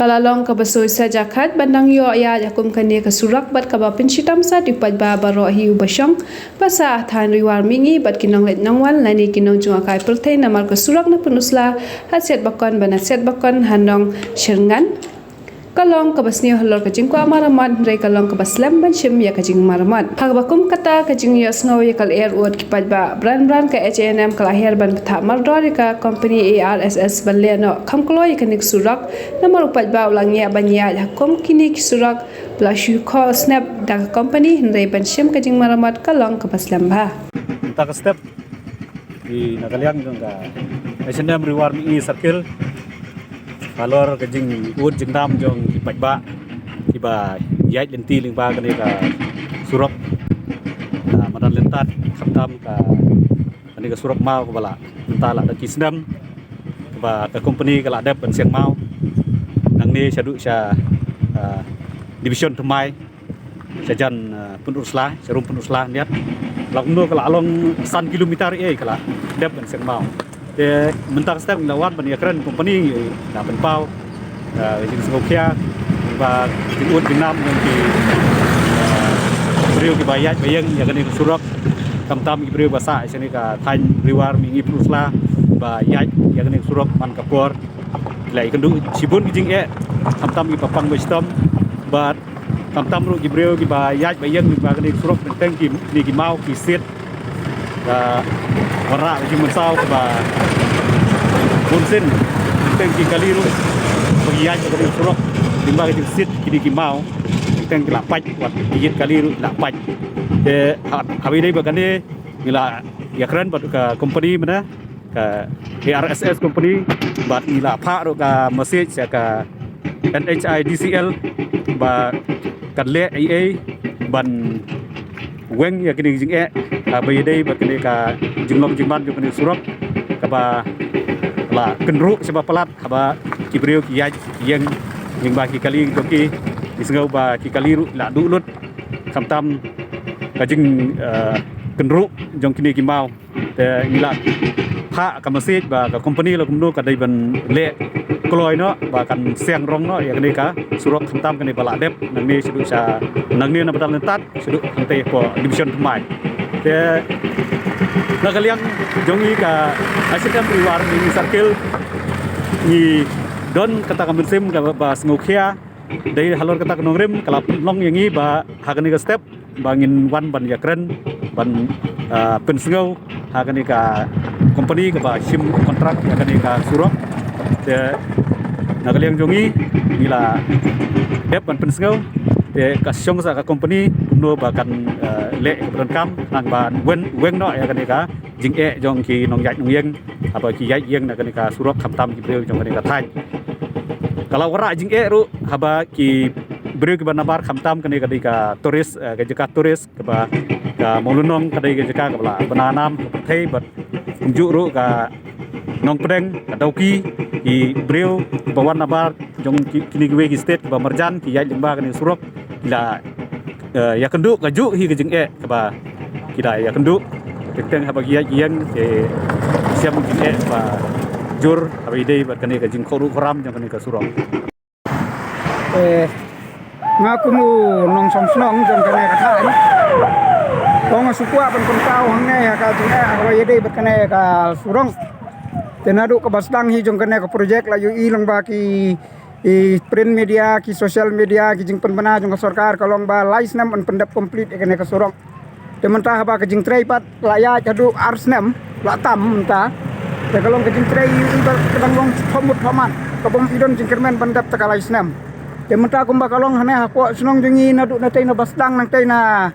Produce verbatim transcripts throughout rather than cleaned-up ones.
Ka la long kaba soi saja khat ban dang ïoh ïaid ha kum kane ka surok bad kaba pynshitom sat ïa u paidbah baroh hi uba shong ba sah ha thaiñ Ri War Mihngi bad ki nongleit nongwan lane ki nongjngohkai pyrthei namar ka surok na Pynursla ha Siatbakon bad na Siatbakon ha Nongshyrngan. Ka long kaba sniew halor ka jingkwah maramot hynrei ka long kaba slem ban shim ïa ka jingmaramot. Ha kaba kum kata ka jingïohsngew ïa ka lyer ud ki paidbah, bran bran ka H A N M ka la hiar ban bthah mardor ïa ka kompani A R S S ban leh noh kham kloi ïa kane ka surok namar u paidbah u la ngiah ban ïaid ha kum kine ki surok ba la shu khoh snep da ka kompani hynrei ban shim ka jingmaramot ka long kaba slem bha. Mynta ka step ki na ka liang jong ka H A N M Ri War Mihngi Circle halor ka jingud jingnam jong ki paidbah kiba ïaid lynti lyngba kane ka surok. Na madan lyntat khamtam ka kane ka surok maw kaba la mynta la da ki snem kaba ka kompani ka la dep ban siang maw nangne shaduh sha, ah, division thymmai sha jan, ah, Pynursla, sha rum Pynursla niat. La kumno ka la long san kilometer eh ka la dep ban siang maw. Te mynta ka step ngi la wan ban ïakren kompani ngi la pynpaw, ah, jingsngewkhia ba jingud jingnam jong ki, ah, briew kiba ïaid ba ïeng ïa kane ka surok. Khamtam ki briew ba sah ïa kane ka thaiñ Ri War Mihngi Pynursla ba ïaid ïa kane ka surok man ka por. La ïakynduh shibun ki jingeh khamtam kiba pang ba shitom bad khamtam ruh ki briew kiba ïaid ba ïeng lyngba kane ka surok teng teng ki, kine ki maw ki sit. Ka wanrah ka jingmynsaw kaba bun sien teng teng ki kali ruh ba ki ïaid ba kane ka surok lyngba ka jingsit kine ki maw teng teng ki la pait wat ki ïit kali ruh ki la pait. Te ha, haba ïadei bad kane ngi la ïakren bad ka kompani mynne ka A R S S company bad ngi la phah ruh ka message ïa ka N H I D C L ba kan leh ei ei ban weng ïa kine ki jingeh, ah, ba ïadei bad kine ka jinglong jingman jong kine ki surok kaba la kynruh sha ba palat haba ki briew ki ïaid ïeng lyngba ki kali jong ki, ngi sngew ba ki kali ruh la duh lut khamtam ka jing, eh, kynruh jong kine ki maw. Te ngi la phah ka message ba ka company la kumno ka dei ban leh kloi noh ba kan seng rong noh ïa kane ka surok khamtam kane ba la dep nangne shaduh sha nangne na Badal Ntat shaduh hangtei hapoh division thymmai. Te na ka liang jong ngi ka H A N M Ri War Mihngi Circle ngi don kata ka mynsiem kaba sngewkhia dei halor kata ka nongrim ka la pynlong ïa ngi ba ha kane ka step ba ngin wan ban ïakren ban, ah, pynsngew ha kane ka company kaba shim kontrak ïa kane ka surok. Te na ka liang jong ngi ngi la dep ban pynsngew te ka shong sa ka company kumno ba kan, ah, leh ka pyrkhat kam nang ba weng weng noh ïa kane ka jingeh jong ki nongïaid nongïeng haba ki ïaid ïeng na kane ka surok khamtam ki briew jong kane ka thaiñ. Ka la wanrah jingeh ruh haba ki briew kiba nabar khamtam kane ka dei ka tourist, eh, ka jaka tourist kaba ka Mawlynnong ka dei ka jaka kaba la bna nam ka pyrthei bad kumjuh ruh ka Nongpdeng ka Dawki ki briew kiba wan nabar jong ki, kine kiwei ki state kiba marjan ki ïaid lyngba kane surok ki la, eh, ïakynduh kajuh hi ka jingeh kaba ki la ïakynduh teng teng haba ki ïaid ïeng ki shem jingeh ba jur haba ïadei bad kane ka jingkhruh khram jong kane ka surok. Eh, nga kum u nongshong shnong jong kane ka thaiñ to nga shu kwah ban pynpaw hangne ha ka jingeh haba ïadei bad kane ka surok. Te naduh kaba sdang hi jong kane ka project la ïohi lyngba ki i print media, ki social media, ki jingpynbna jong ka sorkar ka long ba lai snem yn pyndep complete ïa kane ka surok. Te mynta haba ka jingtrei pat la ïaid haduh ar snem la tam mynta. Te ka long ka jingtrei i ba ka dang long thomut thomat ka bym i don jingkyrmen ban dep ta ka lai snem. Te mynta kumba ka long hane hapoh shnong jong ngi naduh na tei na Basdang nang tei na,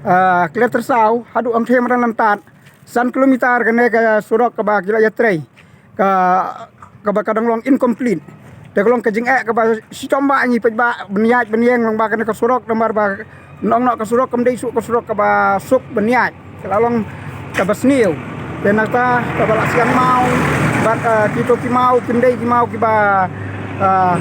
ah, Kletyrsaw haduh Angthem Ranantat. San kilometer kane ka surok kaba ki la ïatrei ka, kaba ka dang long incomplete. Te ka long ka jingeh kaba shitom ba ngi peit ba ban ïaid ban ïeng lyngba kane ka surok namar ba nong noh ka surok kam dei suk ka surok kaba suk ban ïaid. Ka la long kaba sniew. Te nangta kaba la siang maw bad, eh, kito ki maw kim dei ki maw kiba, eh,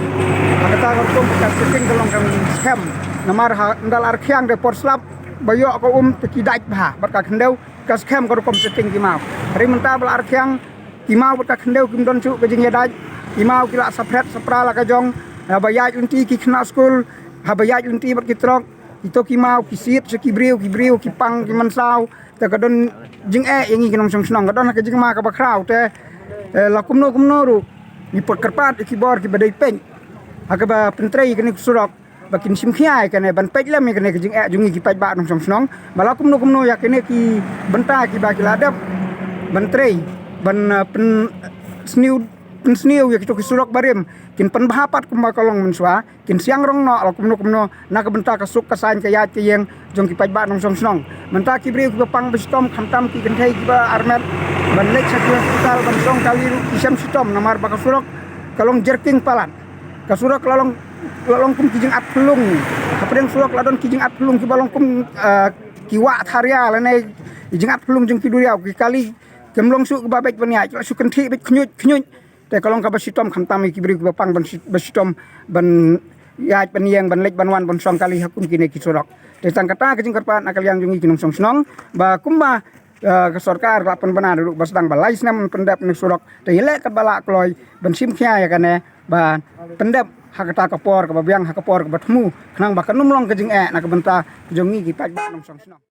kata ka rukom ka setting ka long ka skhem. Namar ha ndal ar khiang de por slap ba ïoh ka um te ki dait bha bad ka khyndew. Ka skhem ka rukom setting ki maw. Hynrei mynta ba la ar khiang ki maw bad ka khyndew kim don shuh ka jingïadait. Ki maw ki la saphret sapra la ka jong. Haba ïaid lynti ki khynnah skul, haba ïaid lynti bad ki trok, kito ki maw ki siat sha ki briew, ki briew ki pang ki mynsaw. Te ka don jingeh ïa ngi ki nongshong shnong, ka don ha ka jingma kaba khraw te, eh, la kumno kumno ruh ngi pyrkhat ïa ki bor kiba dei peit ha kaba pyntrei ïa kane ka surok, ba kin shim khia ïa kane ban peit lem ïa kane ka jingeh jong ngi ki paidbah nongshong shnong. Ba la kumno kumno ïa kine ki bynta kiba ki la dep ban trei, ban, eh, pynsniew, pynsniew ïa kito ki surok barim, kin pynbha pat kumba ka long mynshuwa, kin siang rong noh la kumno kumno na ka bynta ka suk ka saiñ ka ïaid ka ïeng jong ki paidbah nongshong shnong. Mynta ki briew kiba pang ba shitom, khamtam ki kynthei kiba armet ban leit sha ki hospital ban shong kali ruh ki shem shitom namar ba ka surok ka long jerking palat. Ka surok la long, la long kum ki jingat phyllung. Hapdeng surok la don ki jingat phyllung kiba long kum, eh, ki wah tharia lane ki jingat phyllung jong ki duriaw, ki kali kim long shuh kiba beit ban ïaid, ki la shu kynthih beit khñiuj khñiuj. Te ka long kaba shitom khamtam ïa ki briew kiba pang ban shi-, ba shitom ban ïaid ban ïeng, ban leit ban wan, ban shong kali ha kum kine ki surok. Te tang kata ka jingkyrpad na ka liang jong ngi ki nongshong shnong, ba kumba, eh, ka sorkar ka la pynbna ruh ba sdang ba lai snem ban pyndep ne surok, te ïaleh katba lah kloi ban shim khia ïa kane, ba pyndep ha kata ka por kaba biang, ha ka por kaba thmu, khnang ba kan ym long ka jingeh na ka bynta jong ngi ki paidbah nongshong shnong.